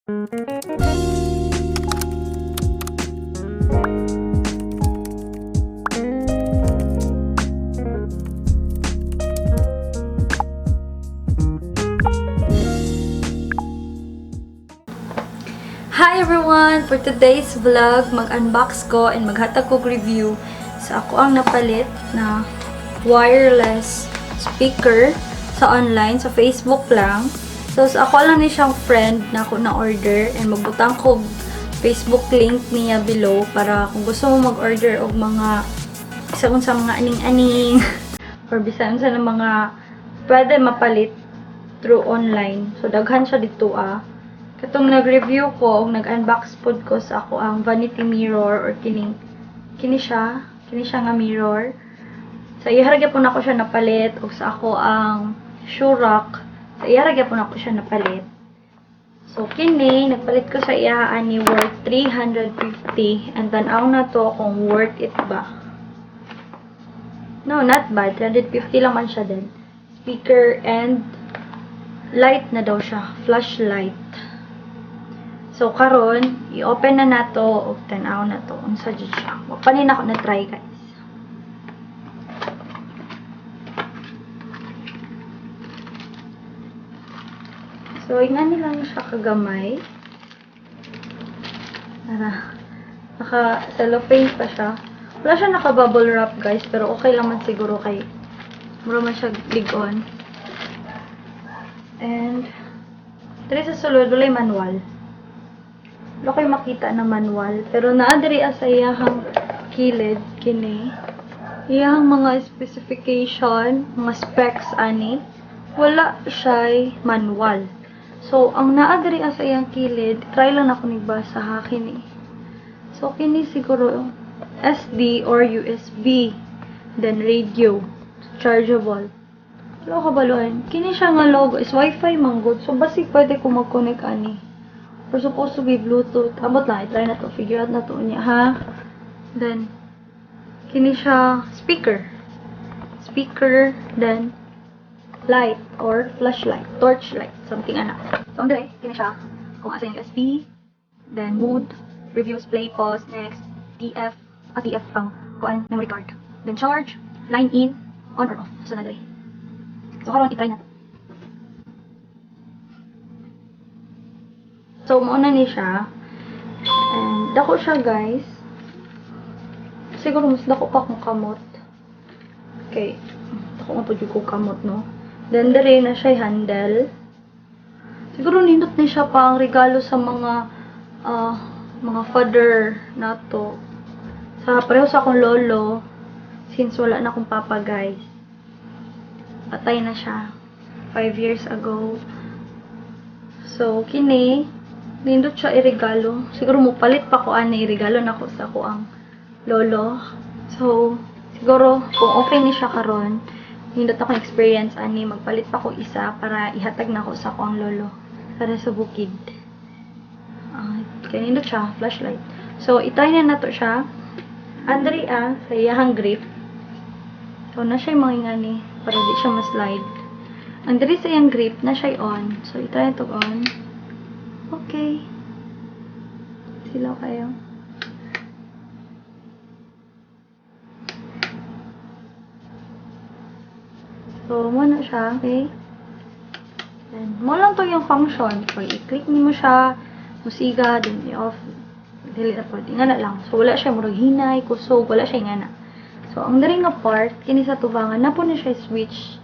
Hi everyone! For today's vlog, mag-unbox ko and maghatag kog review sa ako ang napalit na wireless speaker sa online, sa Facebook lang. So, sa ako lang ni siyang friend na ako na-order and magbutang kog Facebook link niya below para kung gusto mo mag-order og mga bisan unsa mga aning-aning or bisan unsa ng mga pwede mapalit through online. So, daghan siya dito ah. Katong nag-review ko og nag-unbox pod ko sa ako ang vanity mirror or kining kini siya nga mirror. Sa iya ra gyapon ako siya napalit og sa ako ang shoe rack, sa iya ra gyapon ako siya napalit. So kini nagpalit ko sa iya ani worth 350 and tan-aw na to kung worth it ba. No, not bad. 350 lang man siya din. Speaker and light na daw siya, flashlight. So karon, i-open na nato og tan-aw na to unsa jud siya. Wa pa ni nako na try, guys. So ingani lang siya kagamay. Tara. Naka cellophane pa siya. Wala siya naka bubble wrap, guys, pero okay lang man siguro kay mura man siya lig-on. And diri sa sulod walay manual. Wala ko'y makita na manual. Pero naa diri sa iyahang kilid, kini. Iyahang mga specification, mga specs ani. Wala siya'y manual. So, ang naa diri sa iyang kilid, try lang nako ni basa ha, kini. So, kini siguro SD or USB. Then radio. Chargeable. Wala ko kabaluan. Kini siya nga logo is Wi-Fi man gud. So, basig pwede ko mag-connect ani. Or supposed to be Bluetooth. Ambot lang, i-try na to. Figure out na to niya, ha? Then, kini siya speaker. Speaker, then, light or flashlight, torch light, something ana. So, ang dire, kini siya. Kung asa yung USB, then mode, reviews, play, pause, next, TF, TF ang kuan, memory card. Then charge, line in, on or off. So, na dire. So, karon i-try na to. So, mauna ni siya. And, dako siya, guys. Siguro, mas dako pa akong kamot. Okay. Dako nga po ko kamot, no? Then, dire na siya handle. Siguro, nindot ni siya pa ang regalo sa mga father nato. Sa pareho sa akong lolo. Since wala na akong papa, guys. Patay na siya. 5 years ago. So, kini, nindot siya iregalo. Siguro mo palit pa ko ani iregalo nako sa ako ang lolo. So, siguro kung okay ni siya karon, nindot akong experience ani magpalit pa ko isa para ihatag nako sa ako ang lolo para sa bukid. Kaya nindot siya, flashlight. So, itry na nato siya. Andrea, sa iyahang grip. So, na siya yung mga ingani para di siya ma-slide. Ang diri sa iyang grip, na siya on. So, itry na to on. Okay. Silaw kayo. So, muna siya. Okay. Then, mo lang to yung function. So, i-click nimo siya, musiga, then i-off. Dili na pwede. Nga na lang. So, wala siya murag hinay, kusog, wala siya nga na. So, ang diri nga part, kini sa tubangan, na po na siya switch.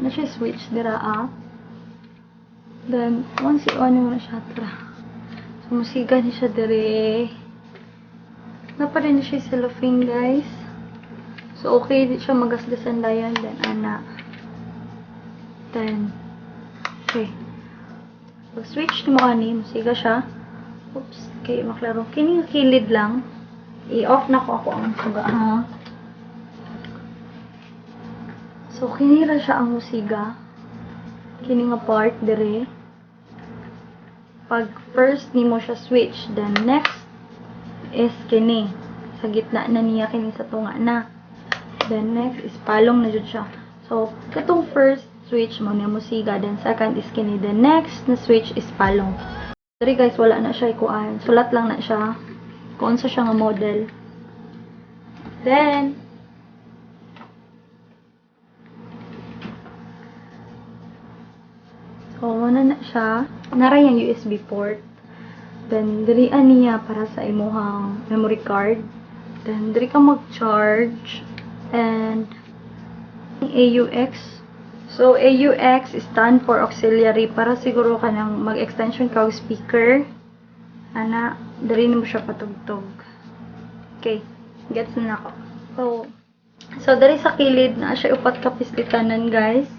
Na siya switch, dira ah. Then, once i-on mo na siya, tara. So, musiga ni siya dire. Na pa rin siya cellophane, guys. So, okay, di siya magasgasan dayon. Then, ana. Then, okay. Pag switch ni mo ani, musiga siya. Oops, kay maklaro. Kini nga kilid lang. I-off na ko ako ang suga, ha? So, kini ra siya ang musiga. Kini nga part dire. Pag first nimo siya switch, then next is kini. Sa gitna na niya kini sa tunga na. Then next is palong na jud siya. So, katong first switch mo niya musiga, then second is kini. The next na switch is palong. Diri, guys, wala na siya ikuan. Sulat lang na siya kung unsa siya nga model. Then, so, mao na siya. Naa ray ang USB port. Then, diri niya para sa imuhang memory card. Then, diri ka mag-charge. And, AUX. So, AUX stand for auxiliary para siguro ka nang mag-extension ka og speaker. Ana, diri nimo siya patugtog. Okay, gets na nako. So, diri sa kilid naa siya upat ka pisditanan, guys.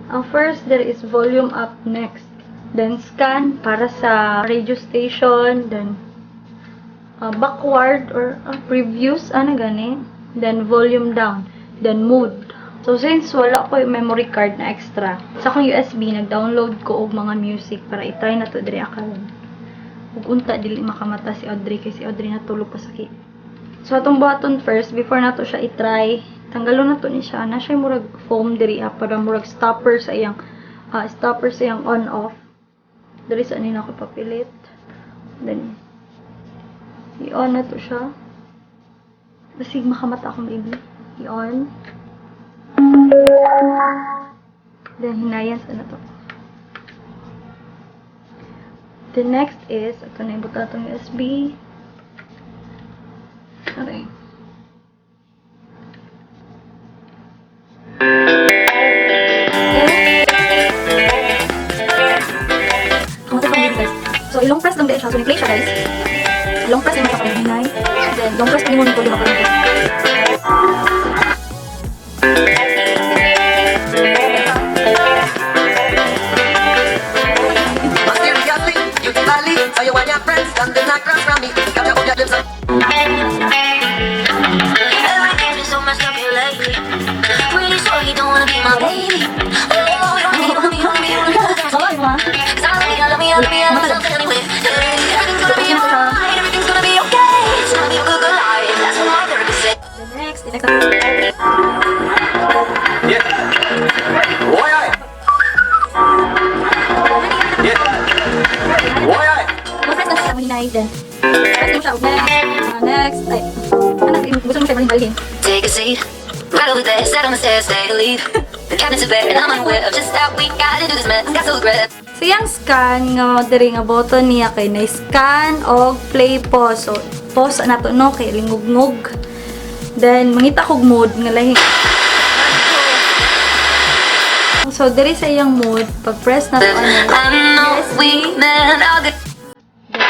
Ang first, there is volume up, next. Then scan para sa radio station, then backward or previous, ano gani? Then volume down, then mode. So since wala ko yung memory card na extra, sa akong USB nag-download ko og mga music para i-try na to diri karon. Ug unta dili makamata si Audrey kay si Audrey natulog pa sakit. So atong buhaton first before nato siya i-try, tanggalon na to ni siya. Na siya murag foam diri ah, para murag stopper sa iyang on off. Diri sa nina ko papilit. Then i-on na to siya. Basig makamata akong baby. I-on. Then hinayan sa na to. The next is, ato na ibutang atong USB. Aray. Okay. Kamusta pa, guys? So, i-long press lang din siya. So, ni-play siya, guys. Long press lang siya kapag hinay. Then, long press pa mo nito lima pa. Materially, you can so you want your friends standing across from me. Got your lips up. Everything's been so messed up here lately. Really sorry you don't wanna be my baby. Oh, you don't wanna be, you don't wanna be, you don't wanna be. So, ay, mga. 'Cause I love me, I love me, I love me, I love myself anyway. Everything's gonna be alright, everything's gonna be okay. It's gonna be a good, good life. That's what my therapist said. The next. Yeah. Why I? Yeah. Why I? Long press lang siya, hinay. Then, press mo siya. Next. Next. Ay, ano, gusto mo siya balhin-balhin. Take a seat, right over there, sat on the stairs, stay to leave. The cabinets are bare, and I'm unaware of just how we got into this mess. Got so regret. So, yung scan nga diri nga button niya kay na scan og play pause. So, pause na to, no, kay lingugngog. Then mangita kog mode nga lahi. So, diri sa iyang mode, pag press na to ano, I'm no USB. Weak man, I'll get. Then,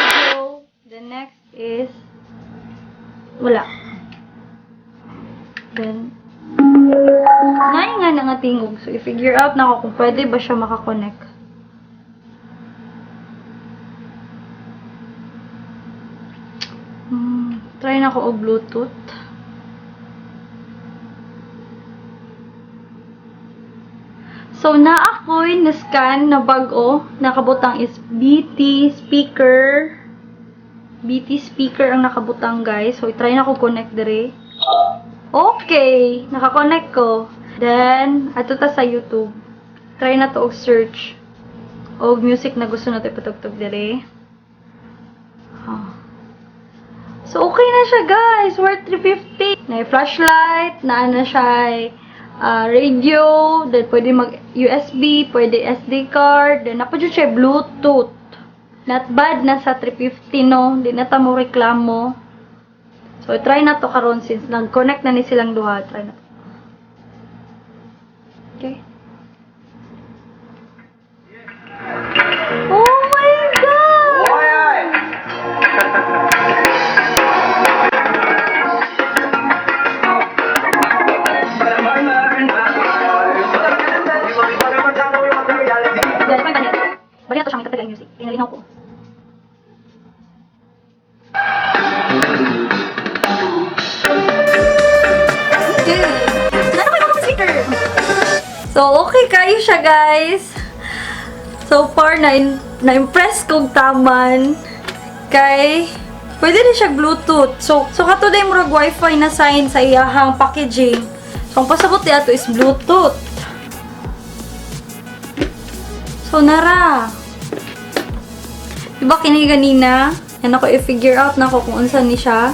radio. The next is wala. Then naay nga na nga tingog. So, i-figure out na ako kung pwede ba siya makakonect. Try na ko og Bluetooth. So, naa ako'y na-scan na bag-o. Nakabutang is BT speaker. BT speaker ang nakabutang, guys. So, i-try na ko connect dire. Okay! Nakakonect ko. Then, ato ta sa YouTube. Try na to og search og music na gusto nato ipatugtog dire. Ah. So, okay na siya, guys. Worth 350. Na flashlight, na ano siya, radio, then pwede mag USB, pwede SD card, then naa pa jud siya Bluetooth. Not bad na sa 350, no? Di na ta mo reklamo. So, try na to karon since nag-connect na ni silang duha. Try na to. Okay. Oh my God! Why I? Then, balik na to siya, may kataga ang music. Pinalinaw ko. Okay. Ano kayo mga speaker? So, okay kayo siya, guys. So far, na-impress kong taman. Kay, pwede rin siya Bluetooth. So kato na yung murag wifi na sign sa iyahang packaging. So, ang pasabot niya ato is Bluetooth. So, nara. Diba kini ganina? Yan ako i-figure out na ako kung unsa ni siya.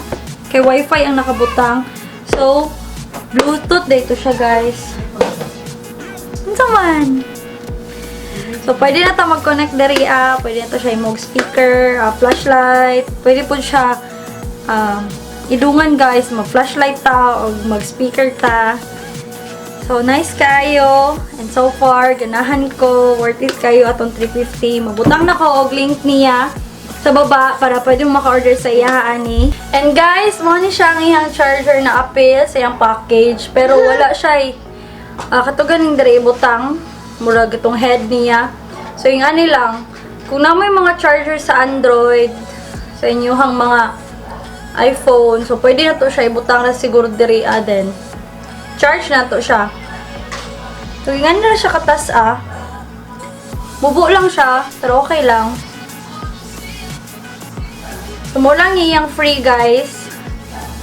Kay wifi ang nakabutang. So, Bluetooth dito siya, guys. Unsa man? So, pwede na ta mag-connect diri ah. Pwede na to siya imog speaker, flashlight. Pwede po siya idungan, guys. Mag-flashlight ta o mag-speaker ta. So, nice kayo. And so far, ganahan ko. Worth it kayo atong 350. Mabutang na ko og link niya sa baba para pwede mo maka-order sa iya ani. And guys, mo ni siya ang iyang charger na apil sa iyang package. Pero wala siya eh. Kato ganing diri ibutang. Murag itong head niya. So, yung ani lang, kung na may mga charger sa Android, sa inyong mga iPhone, so pwede na to siya ibutang na siguro diri then. Charge na to siya. So, yung ano na siya katas ah. Bubo lang siya, pero okay lang. So, mo lang iyang free, guys,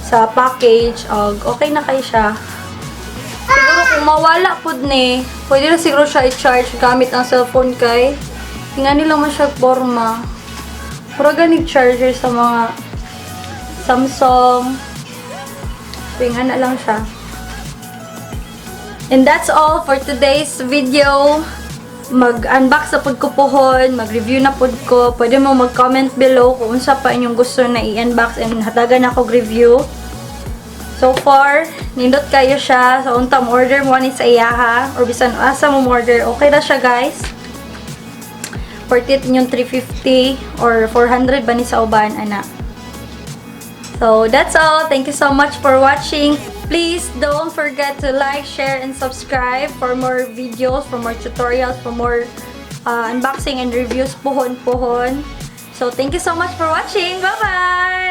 sa package. Og okay na kay siya. Siguro kung mawala pud ni, pwede na siguro siya i-charge gamit ang cellphone kay. Nga nila man siya forma. Puro ganig charger sa mga Samsung. So, yung ana lang siya. And that's all for today's video. Mag-unbox na pud ko pohon, mag-review na pud ko. Pwede mo mag-comment below kung unsa pa inyong gusto na i-unbox and hatagan ako review. So far, nindot kayo siya. So, unta mo order mo ani sa iyaha or bisan asa mo order, okay na siya, guys. Worth it inyong 350 or 400 ba ni sa uban, ana. So, that's all. Thank you so much for watching. Please don't forget to like, share, and subscribe for more videos, for more tutorials, for more unboxing and reviews pohon-pohon. So, thank you so much for watching. Bye-bye!